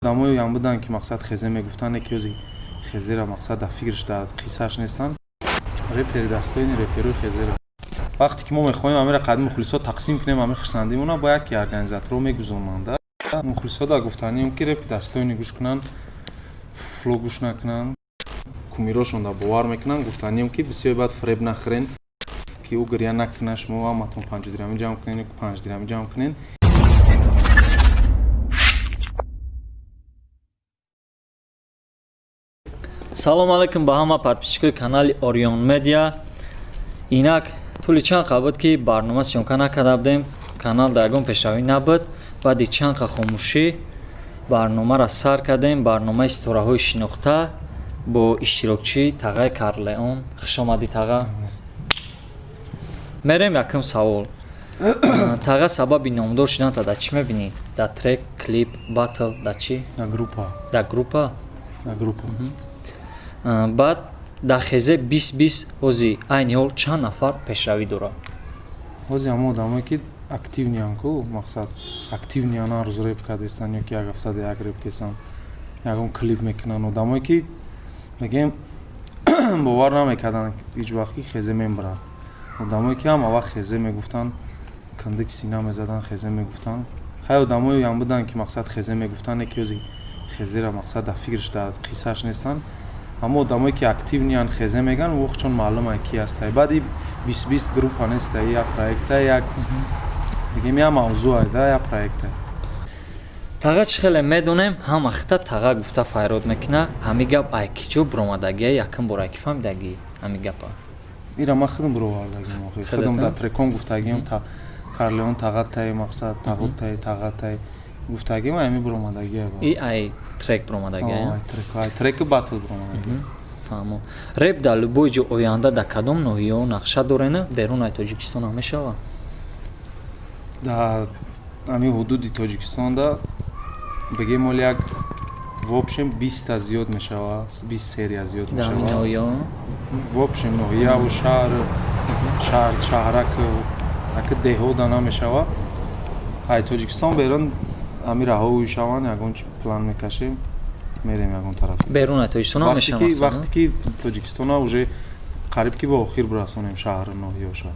Одамоеам буданд, ки мақсад хезе мегуфтанд, ки ози хезера мақсад дар фикраш, дар қиссааш нестанд. Репери дастоини реперои хезера. Вақте ки мо мехоҳем амира қадим мухлисо тақсим кунем, ами хурсандимона бо яке организаторо мегузонанд. Мухлисо да гуфтанием, ки репи дастоини гӯш кунанд, фло гӯш накунанд, кумирошон да бовар мекунанд. Гуфтанием, ки бисёр баъд фиреб нахӯрен, ки ӯ гиря накуна. Шумо ҳаматон 5 дирами ҷамъ кунен, 5 дирами ҷамъ кунен. Салом алейкум ба ҳама подписчикои канали Орион Медиа. Инак тӯли чанд қа буд, ки барнома съёмка накарда будем, канал дар ягон пешравӣ набуд. Баъди чанд қа хомӯшӣ барномаро сар кардем, барномаи ситораҳои шинохта бо иштирокчӣ Тағаи Карлеон. Хушомадӣ, Таға. Мерем якум савол. Таға, сабаби номдор шуданта дар чӣ мебинӣ? Дар трек, клип, батл, дар чӣ? Дар группа. Дар группа? Дар группа. Баъд дар хезе 20 20 ҳози айни ҳол чанд нафар пешравӣ дорад? Ҳози ҳама одамое, ки активныян ку, мақсад активныян, ҳар рӯз реп кардестан ё ки як ҳафтада як реп кесан, ягон клип мекунанд. Одамое, ки мегӯем, бовар намекарданд ҳеҷ вақт, ки хезе мебарад. Одамое, ки ҳама вақт хезе мегуфтанд, кандик сина мезаданд, хезе мегуфтанд. Хай, одамоеам буданд, ки мақсад хезе мегуфтанд, ки ози хезера мақсад дар фикраш, дар қиссааш нестанд. Ҳама одамое, ки активныян, хезе меган, вохчон чон маълум ки ҳастай. Баъди 20 20 группа нестай, як проекта, як бигем, як мавзӯъ да, як проекта. Таға, чӣ хеле медонем, ҳама хита Таға гуфта файрод мекуна. Ҳами гап ай ки ҷо биромадагия? Якум бор ай ки фаҳмидагӣ ҳами гапа? Ира ман худам бировардагим. Худам дар треком гуфтагиам, та Карлеон тағат тай, мақсад тағут тай, тағат тай гуфтагим, ами биромадагия. И ай трек биромадагия? Ай трек, ай треки батл биромадагия. Фаҳмо. Реп дар любой ҷо оянда дар кадом ноҳияҳо нақша дорена? Берун ай Тоҷикистон ҳам мешава? Дар ами ҳудуди Тоҷикистонда бигем, оли як в общем 20-та зиёд мешава, 20 серия зиёд мешава. В общем ноҳияву шаҳр, шаҳр, шаҳрак, аки деҳода намешава. Ай Тоҷикистон берун ами раҳои шаванд, ягон чи план мекашем, мерем ягон тараф. Берун ай Тоҷикистон ҳам мешава? Вақте ки Тоҷикистона уже қариб ки ба охир бирасонем, шаҳру ноҳияша.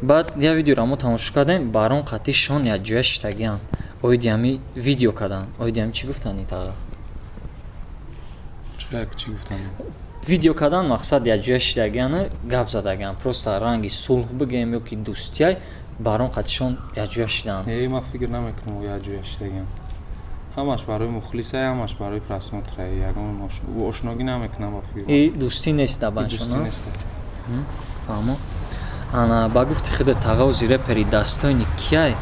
Баъд як видеоро мо тамошо кардем, барон қатъи шон якҷоя шиштагианд, оиди ҳами видео кардан. Оиди ҳами чӣ гуфтанд, Таға? Чӣ гуфтанд? Видео кардан, мақсад якҷоя шиштагиану гап задагиан, просто ранги сулҳ бигӯем ё ки дӯстияй, барон қатъишон якҷоя шиданд. Не, ман фикр намекунам якҷоя шидагиан. Ҳамаш барои мухлисай, ҳамаш барои просмотрай, ягон ошногӣ намекунам ба фикр. И дӯстӣ нест дар баншон? Фаҳмо. Ана, ба гуфти худ, Тағози репери дастоини кияй?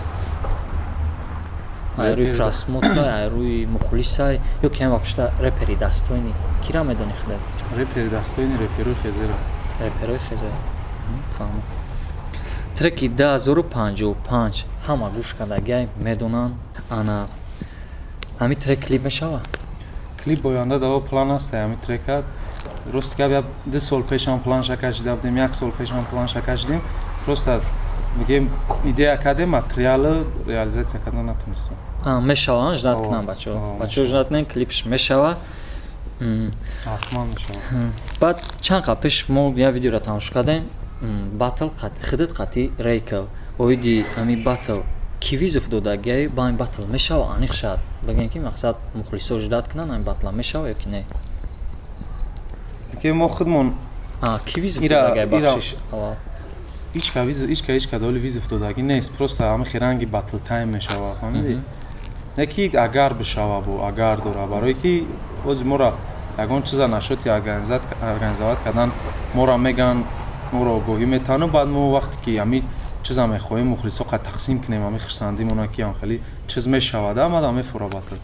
Ай рӯи просмотрай, ай рӯи мухлисай ё ки ҳама пушта репери дастоини кира медони худат? Репери дастоини реперои хезера. Реперои хезера, фаҳмо. Треки 2055 ҳама гӯш кардагиай, медонанд. Ана ҳами трек клип мешава? Клип оянда даво план ҳастай ҳами трека. Рости гап, як 2 сол пешам план шакашида будем, як сол пешам план шакашидем. Просто мегем, идея кардем, материалы реализация кардан натонистем. Мешава, ждать кунам бачаҳо. Бачаҳо, ждать кунем, клипш мешава. Ҳатман мешава. Баъд чанд қабл пеш мо як видеоро тамошо кардем, батл худат қатъи Рейкл. Оиди ҳами батл ки вызов додагиай ба ҳами батл мешава? Аниқ шавад бигӯем, ки мақсад мухлисо ждать кунанд, ҳами батла мешава ё ки не? Ки мо худмон Ки вызов додагиай, бахшиш, аввал? Ҳичка вызов, ҳичка, ҳичка доли вызов додагӣ нест. Просто ҳами хиранги батл тайм мешава, фаҳмидӣ? Не ки агар бишава, бу агар дора, барое ки ози мора ягон чиза нашоти организовать кардан, мора меган, моро огоҳӣ метану. Баъд мо вақте ки ҳами чиза мехоҳем мухлисо қад тақсим кунем, ҳами хурсандимона, ки ам хеле чиз мешавад, амада мефура батл.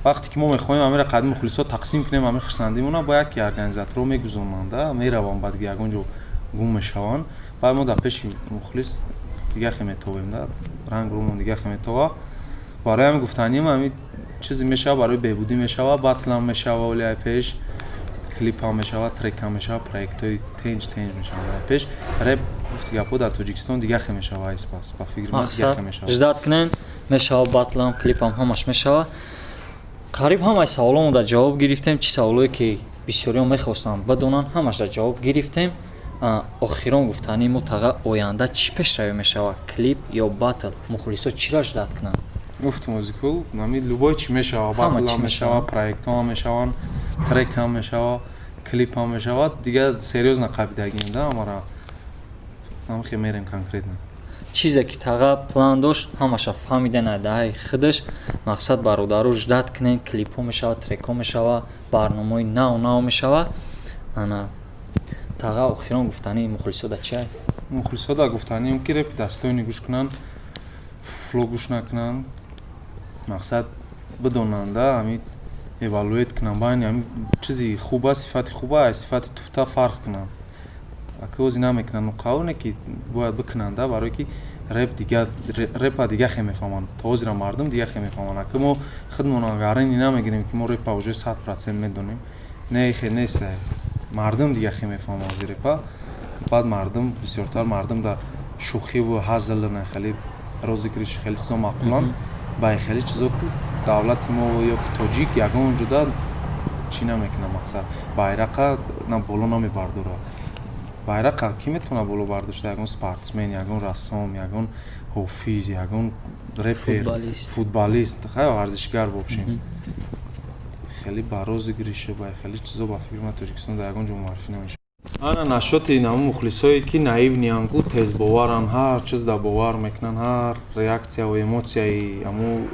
Вақте ки мо мехоҳем ҳамира қадим мухлисо тақсим кунем, ҳами хурсандимона бо яке организаторо мегузонанд, мераванд, баъд ягон ҷо гум мешаванд. Баъд мо дар пеши мухлис дига хе метовем да, ранг румон дига хе метова. Барои ҳами гуфтаним, ҳами чизе мешава, барои беҳбудӣ мешава, батлам мешава, оли ай пеш. Клип ҳам мешава, трек ҳам мешава, проектҳои тенҷ тенҷ мешава. Пеш реп, гуфти гапҳо, дар Тоҷикистон дига хе мешава, айспас, ба фикри ман, дига хе мешава. Ждать кунен, мешава, батлам, клипам, ҳамаш мешава. Қариб ҳамаи саволомо дар ҷавоб гирифтем. Чӣ саволое ки бисёриҳо мехостанд бидонанд, ҳамаш дар ҷавоб гирифтем. Охирон гуфтании мо, таға, оянда чӣ пешравӣ мешава? Клип ё батл? Мухлисо чиро ждать кунанд? Гуфтум, музикул нами, любой чӣ мешава, батлам мешава, проектҳо мешаванд, трек ҳам мешава, клип ҳам мешава. Дига серьёзно қабидагим да, амара ҳамхе мерем конкретно. Чизе ки таға план дошт, ҳамаша фаҳмидан даҳаи худаш. Мақсад, бародаро, ждать кунен, клипҳо мешава, трекҳо мешава, барномаҳои нав нав мешава. Ана, таға, охирон гуфтании мухлисода чиай? Мухлисода гуфтанием, ки репи дастони гӯш кунанд, фло гӯш накунанд. Мақсад, бидонанда, ҳами эвалюет кунанд байни ҳами чизи хуба, сифати хуба аз сифати туфта фарқ кунанд. Ака, ози намекунанд, қавне ки бояд бикунанда, барое ки реп дига, репа дига хе мефаҳманд. То ҳозира мардум дига хе мефаҳманд. Ака, мо худмон гарани намегирем, ки мо репа уже 100% медонем. Не, хе нест. Мардум дига хе мефаҳманд ози репа. Баъд мардум, бисёртар мардум дар шӯхиву ҳазл, хеле розыгрыш, хеле чизо маъқуланд. Ба хеле чизо ку давлати мо ё ки тоҷик ягон ҷуда чӣ намекунад. Мақсад, байрақа на боло намебардорад. Байрақа кӣ метавонад боло бардошта? Ягон спортсмен, ягон рассом, ягон ҳофиз, ягон репер, футболист, хай, варзишгар. Вообщем, хеле ба розыгрыше, ба хеле чизо, ба фикри ман, Тоҷикистон дар ягон ҷо муаррифӣ намешавад. Ана, нашоти намо мухлисое ки наивный анд ку, тезбоваранд, ҳар чиз да бовар мекунанд, ҳар реаксияву эмоцияи аму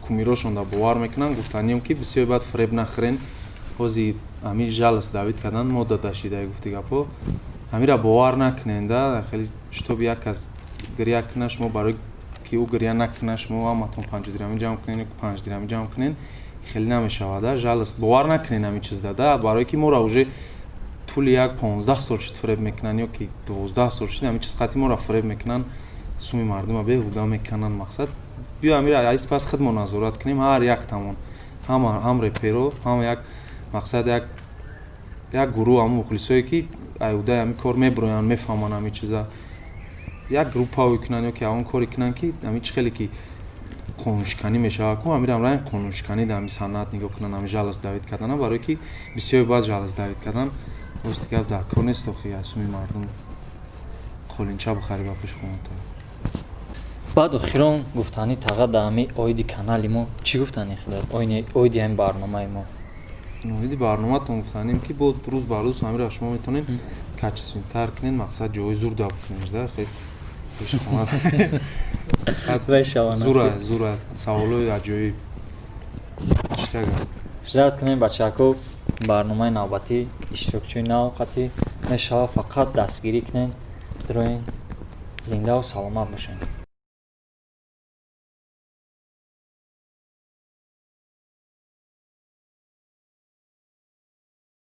кумирошон да бовар мекунанд, гуфтанием, ки бисёр баъд фиреб нахӯрен. Ҳози ҳамин жалость давить кардан мода дашида, гуфти гапҳо, ҳамира бовар накунен да. Хеле чтобы як кас гиря куна, шумо барои ки ӯ гиря накуна, шумо ҳаматон 50 дирами ҷамъ кунен ё 5 дирами ҷамъ кунен, хеле намешавад да. Жалость, бовар накунен ҳамин чизда да, барое ки моро уже тӯли як 15 сол шуд фиреб мекунанд, ё ки 12 сол шуд ҳамин чиз қатъи моро фиреб мекунанд, суми мардума беҳуда мекунанд. Мақсад, биё ҳамира айс пас худмо назорат кунем, ҳар яктамон, ҳама, ҳам реперо, ҳама як мақсад, як гурӯҳ, ҳамн мухлисое ки айудаи ҳамин кор мебироянд, мефаҳманд ҳамин чиза, як группаое кунанд ё ки ҳамон коре кунанд, ки ҳамин чи хеле ки қонуншиканӣ мешавад ку, ҳамирам ранг қонуншиканӣ дар ҳамин санъат нигоҳ кунанд, ҳамин жалость давить кардана, барое ки бисёре баъд жалость давить кардан, рости гап, дар кор нест. Охи, аз суми мардум қолинча бихарӣ ба пеши хоната. Баъд охирон гуфтанӣ, таға, дар ҳами оиди канали мо чӣ гуфтанӣ худат, оиди ҳамин барномаи мо? Оиди барноматон гуфтанем, ки бо рӯз ба рӯз ҳамира шумо метавонед качественный тар кунед. Мақсад, ҷои зур да бикунед да, пеши хона зура зура, саволои аҷоиб иштага. Ждать кунем, бачаҳако, барномаи навбатӣ, иштирокчиёи нав қатъӣ мешавад. Фақат дастгирӣ кунем, дроен, зиндаву саломат бошем.